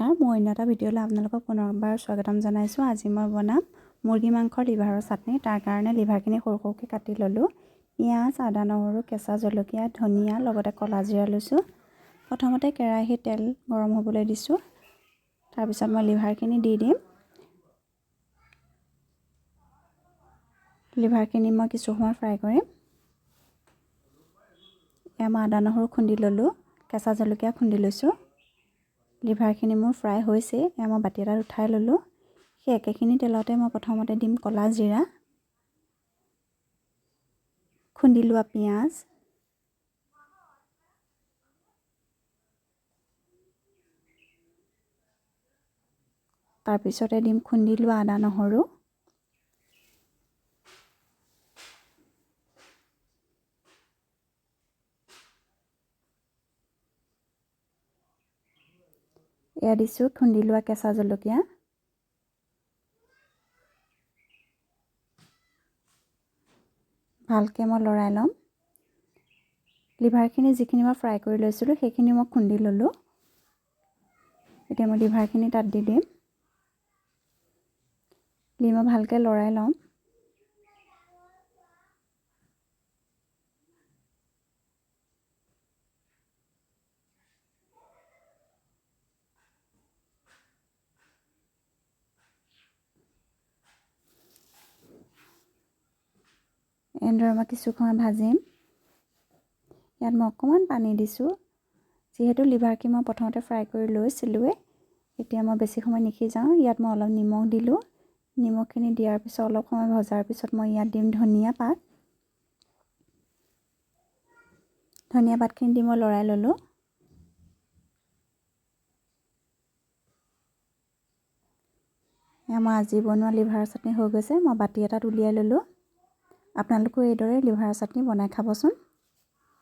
নমস্কাৰ, মোৰ অন্য এটা ভিডিঅ'লৈ আপোনালোকক পুনৰবাৰ স্বাগতম জনাইছোঁ। আজি মই বনাম মুৰ্গী মাংসৰ লিভাৰৰ চাটনি। তাৰ কাৰণে লিভাৰখিনি সৰু সৰুকৈ কাটি ল'লোঁ। পিঁয়াজ, আদা, নহৰু, কেঁচা জলকীয়া, ধনিয়া, লগতে ক'লা জিৰা লৈছোঁ। প্ৰথমতে কেৰাহীত তেল গৰম হ'বলৈ দিছোঁ। তাৰপিছত মই লিভাৰখিনি দি দিম। লিভাৰখিনি মই কিছু সময় ফ্ৰাই কৰিম। এয়া মই আদা নহৰু খুন্দি ল'লোঁ, কেঁচা জলকীয়া খুন্দি লৈছোঁ। লিভাৰখিনি মোৰ ফ্ৰাই হৈছে। এয়া মই বাতি এটাত উঠাই ল'লোঁ। সেই একেখিনি তেলতে মই প্ৰথমতে দিম ক'লা জিৰা, খুন্দি লোৱা পিঁয়াজ, তাৰপিছতে দিম খুন্দি লোৱা আদা নহৰু, এয়া দিছোঁ খুন্দি লোৱা কেঁচা জলকীয়া, ভালকৈ মই লৰাই ল'ম। লিভাৰখিনি যিখিনি মই ফ্ৰাই কৰি লৈছিলোঁ সেইখিনি মই খুন্দি ল'লোঁ। এতিয়া মই লিভাৰখিনি তাত দি দিম। দি মই ভালকৈ লৰাই ল'ম। এনেদৰে মই কিছু সময় ভাজিম। ইয়াত মই অকণমান পানী দিছোঁ, যিহেতু লিভাৰখিনি মই প্ৰথমতে ফ্ৰাই কৰি লৈছিলোঁৱেই। এতিয়া মই বেছি সময় নিসিজাওঁ। ইয়াত মই অলপ নিমখ দিলোঁ। নিমখখিনি দিয়াৰ পিছত অলপ সময় ভজাৰ পিছত মই ইয়াত দিম ধনিয়া পাত। ধনিয়া পাতখিনি দি মই লৰাই ল'লোঁ। এয়া মই আজি বনোৱা লিভাৰৰ চাটনি হৈ গৈছে। মই বাতি এটাত উলিয়াই ল'লোঁ। আপোনালোকেও এইদৰে লিভাৰৰ চাটনি বনাই খাবচোন।